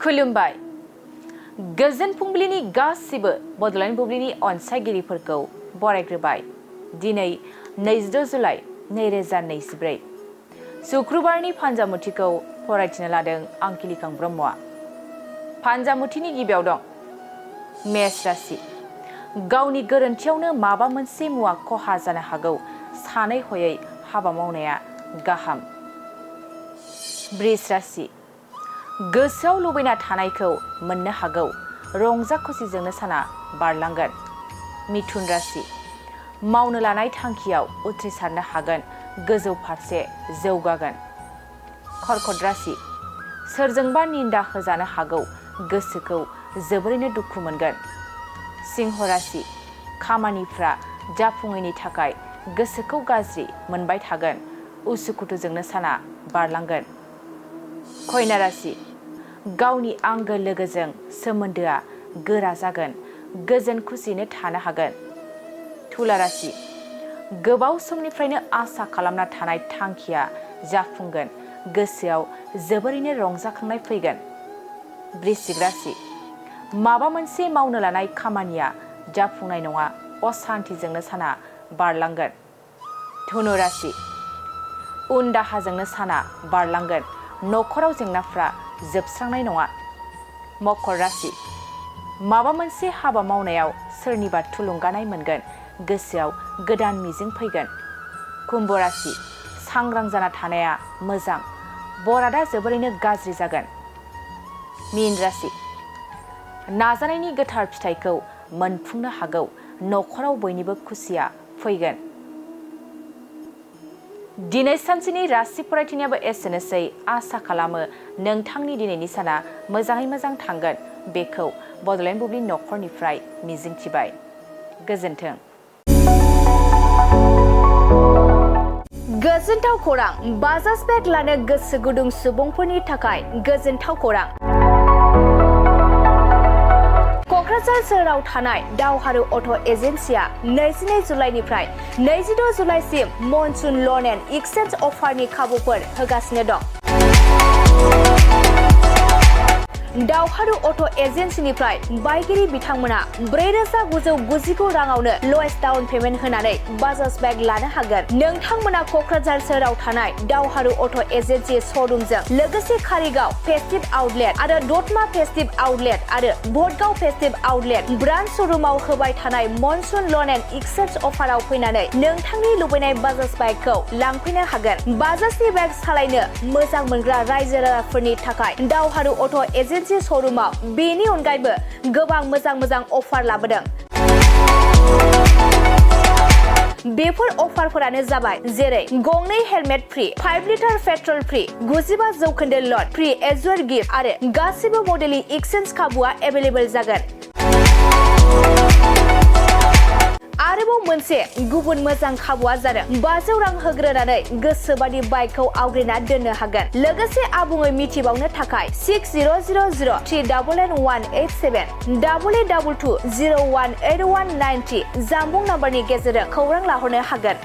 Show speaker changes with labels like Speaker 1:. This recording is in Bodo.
Speaker 1: खुलुमबाय गोजोन फुंबिलिनि गासिबो बड'लेण्ड बुब्लिनि अनसायगिरिफोरखौ बरायग्रोबाय। दिनै 22 जुलाइ 2024 शुक्रबारनि फान्जामुथिखौ फरायथिनो लादों आं किलिखां ब्रह्मआ। फान्जामुथिनि गिबियाव दं मेष राशि। गावनि गोरोन्थियावनो माबा मोनसे मुवा खहा जानो हागौ, सानै हयै हाबा मावनाया गाहाम। वृष राशि। गोसोआव लुबैना थानायखौ मोननो हागौ, रंजा खुसिजोंनो साना बारलांगोन। मिथुन राशि। मावनो लानाय थांखियाव उथ्रिसारनो हागोन, गोजौ फारसे जौगागोन। कर्कट राशि। सोरजोंबा निन्दा होजानो हागौ, गोसोखौ जोबोरैनो दुखु मोनगोन। सिंह राशि। खामानिफ्रा जाफुङैनि थाखाय गोसोखौ गाज्रि मोनबाय थागोन, उसुखुथुजोंनो साना बारलांगोन। कन्या राशि। गावनि आंगो लोगोजों सोमोन्दोआ गोरा जागोन, गोजोन खुसियैनो थानो हागोन। तुला राशि। गोबाव समनिफ्रायनो आसा खालामना थानाय थांखिया जाफुंगोन, गोसोआव जोबोरैनो रंजाखांनाय फैगोन। वृश्चिक राशि। माबा मोनसे मावनो लानाय खामानिया जाफुंनाय नङा, असान्तिजोंनो साना बारलांगोन। धनु राशि। उन दाहाजोंनो साना बारलांगोन, नखराव जेंनाफ्रा जोबस्रांनाय नङा। मकर राशि। माबा मोनसे हाबा मावनायाव सोरनिबा थुलुंगानाय मोनगोन, गोसोआव गोदान मिजिं फैगोन। कुम्भ राशि। सांग्रां जाना थानाया मोजां, बरादा जोबोरैनो गाज्रि जागोन। मीन राशि। नाजानायनि गोथार फिथाइखौ मोनफुंनो हागौ, नखराव बयनिबो खुसिया फैगोन। दिनै सानसेनि राशि फरायथिनायाबो एसेनोसै। आसा खालामो नोंथांनि दिनैनि साना मोजाङै मोजां थांगोन, बेखौ बड'लेण्ड बुब्लि नखरनिफ्राय मिजिंथिबाय। गोजोन्थों।
Speaker 2: गोजोनथाव खौरां। बाजाज बेग लानो गोसो गुदुं सुबुंफोरनि थाखाय गोजोनथाव खौरां। क'क्राझार सोहोराव थानाय दावहारु अट' एजेन्सिया 22 जुलाइनिफ्राय 26 जुलाइसिम मनसुन लन एन्ड एक्सचेन्ज अफारनि खाबुफोर होगासिनो दं। दावहारु अट' एजेन्सिनिफ्राय बायगिरि बिथांमोना 4,999 राङावनो लवेस्ट डाउन पेमेन्ट होनानै बाजाज बेग लानो हागोन। नोंथांमोना क'क्राझार सोहोराव थानाय दावहारु अट' एजेन्सि श'रुमजों लोगोसे कारिगाव फेस्टिभ आउटलेट आरो दतमा फेस्टिभ आउटलेट आरो भटगाव फेस्टिभ आउटलेट ब्रान्च श'रुमाव होबाय थानाय मनसुन लन एन्ड एक्सचेन्ज अफाराव फैनानै नोंथांनि लुबैनाय बाजाज बाइकखौ लांफैनो हागोन। बाजाजनि बाइक सालायनो मोजां मोनग्रा रायजो राजाफोरनि थाखाय दावहारु अट' एजेन्सि श'रुमाव बेनि अनगायैबो गोबां मोजां अफार लाबोदों। बेफोर अफारफोरानो जाबाय जेरै गंनै helmet free, 5 litre petrol free, 95% ल'न, फ्रि एजुअर गिफ्ट आरो गासिबो मडेलनि एक्सचेन्ज खाबुआ एभेलेबल जागोन। आरोबाव मोनसे गुबुन मोजां खाबुआ जादों 500 रां होग्रोनानै गोसोबादि बाइकखौ आवग्रिना दोननो हागोन। लोगोसे आबुङै मिथिबावनो थाखाय 6000388187 8822018193 जानबुं नाम्बारनि गेजेरजों खौरां लाहरनो हागोन।